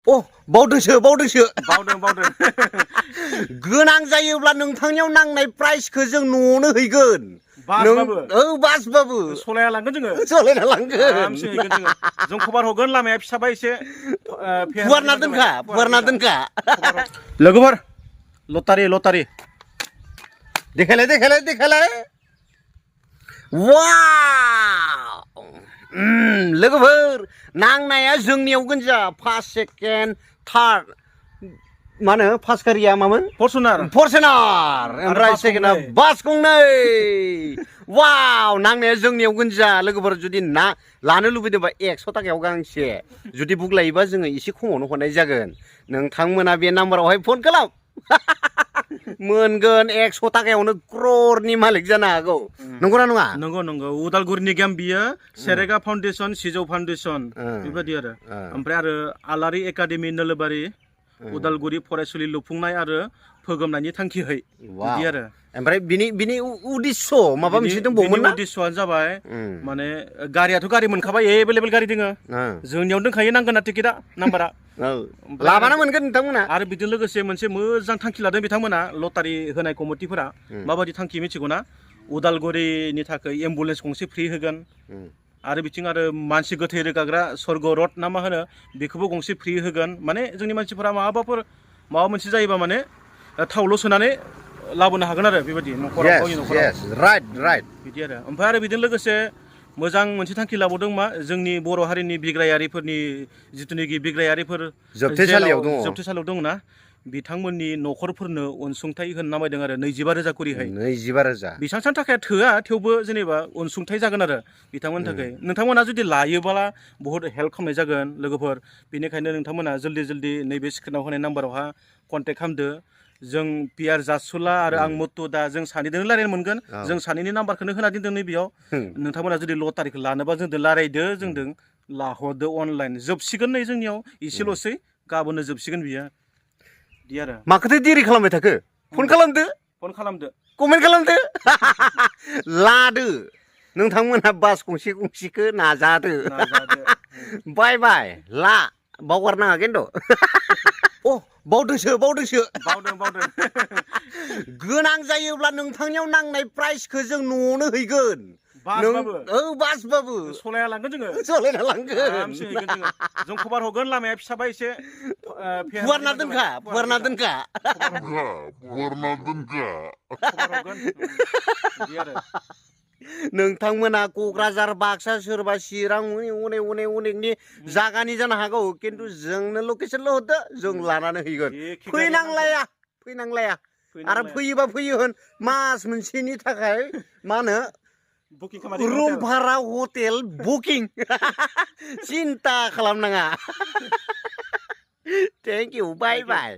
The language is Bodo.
अ बावदोंसो बावदों गोनां जायोब्ला नोंथांनियाव नांनाय प्राइसखौ जों न'आवनो हैगोन बासबाबो सलाया लांगोन जोङो सलायना लांगोन आरामसे हैगोन जोङो जों खबर हरगोन लामाया फिसाबा एसे फुवारना दोनखा लोगोफोर लटारि देखायलाय वाव लोगोफोर नांनाया जोंनियाव गोनजा फार्स्ट सेकेन्ड थार्ड मा होनो फार्स्ट गारिया मामोन फरचुनार ओमफ्राय सेकेन्डआ बास गंनै वाव नांनाया जोंनियाव गोनजा लोगोफोर जुदि ना लानो लुबैदोंबा 100 थाखायाव गांसे जुदि बुक लायोबा जोङो एसे खमावनो हरनाय जागोन नोंथांमोना बे नाम्बारावहाय फन खालाम मोनगोन 100 थाखायावनो क्ररनि मालिक जानो हागौ नंगौना नङा नंगौ उदालगुरिनि गेम बियो सेरेगा फाउन्डेसन सिजौ फाउन्डेसन बेबायदि आरो ओमफ्राय आरो आलारि एकाडेमि नोलोबारि उदालगुरि फरायसालि लुफुंनाय आरो फोगोमनायनि थांखिहै बिदि आरो ओमफ्राय बिनि उद्देश्य माबा मोनसे दंबावोमोन ना उद्देश्यआ जाबाय माने गारियाथ' गारि मोनखाबाय एभेलेबेल गारि दोङो जोंनियाव दोंखायो नांगोन टिकेटआ नाम्बारा लाबानो मोनगोन नोंथांमोना आरो बिजों लोगोसे मोनसे मोजां थांखि लादों बिथांमोना लटारि होनाय कमिटिफोरा माबायदि थांखि मिथिगौ ना उदालगुरिनि थाखाय एम्बुलेन्स गंसे फ्रि होगोन आरो बिथिं आरो मानसि गोथै रोगाग्रा स्वर्ग रड ना मा होनो बेखौबो गंसे फ्रि होगोन माने जोंनि मानसिफोरा माबा मोनसे जायोबा माने थावल' सोनानै लाबोनो हागोन आरो बेबायदि न'खराव गावनि न'खराव राइट बिदि आरो ओमफ्राय आरो बिजों लोगोसे मोजां मोनसे थांखि लाबावदों मा जोंनि बर' हारिनि बिग्रायारिफोरनि जिथुनाखि बिग्रायारिफोर जोबथेसालियाव दङ ना बिथांमोननि न'खरफोरनो अनसुंथाइ होनो नामायदों आरो 25,000 करिहाय 25,000 बेसांसां थाखाया थोआ थेवबो जेनेबा अनसुंथाइ जागोन आरो बिथांमोननि थाखाय नोंथांमोना जुदि लायोब्ला बहुत हेल्प खालामनाय जागोन लोगोफोर बेनिखायनो नोंथांमोना जल्दि नैबे स्क्रिनाव होनाय नाम्बारावहा कन्टेक्ट खालामदो जों पियार जासुला आरो आं मत्तु दा जों सानैजों रायलायनो मोनगोन जों सानैनि नाम्बारखौनो होना दोनदों नैबेयाव नोंथांमोना जुदि लटारिखौ लानोबा जोंजों रायलायदो जोंजों लाहरदो अनलाइन जोबसिगोन नै जोंनियाव एसेल'सै गाबोननो जोबसिगोन बियो बिदि आरो माखौथो देरि खालामबाय थाखो फन खालामदो कमेन्ट खालामदो लादो नोंथांमोना बास गंसेखौ नाजादो बाय ला बावगारनाङा खिन्थु अ बावदोंसो गोनां जायोब्ला नोंथांनियाव नांनाय प्राइसखौ जों न'आवनो हैगोन बासबाबो सलाया लांगोन जोङो सलायना लांगोन आरामसे हैगोन जोङो जों खबर हरगोन लामाया फिसाबा एसे फुवारना दोनखा नोंथांमोना क'क्राझार बाक्सा सोरबा चिरां अनेकनि जागानि जानो हागौ खिन्थु जोंनो लकेसनल' हरदो जों लानानै हैगोन फैनांलाया आरो फैयोबा फैयो होन मास मोनसेनि थाखाय मा होनो रुम भारा हटेल बुकिं सिन्था खालामनाङा थेंक इउ बाय बाय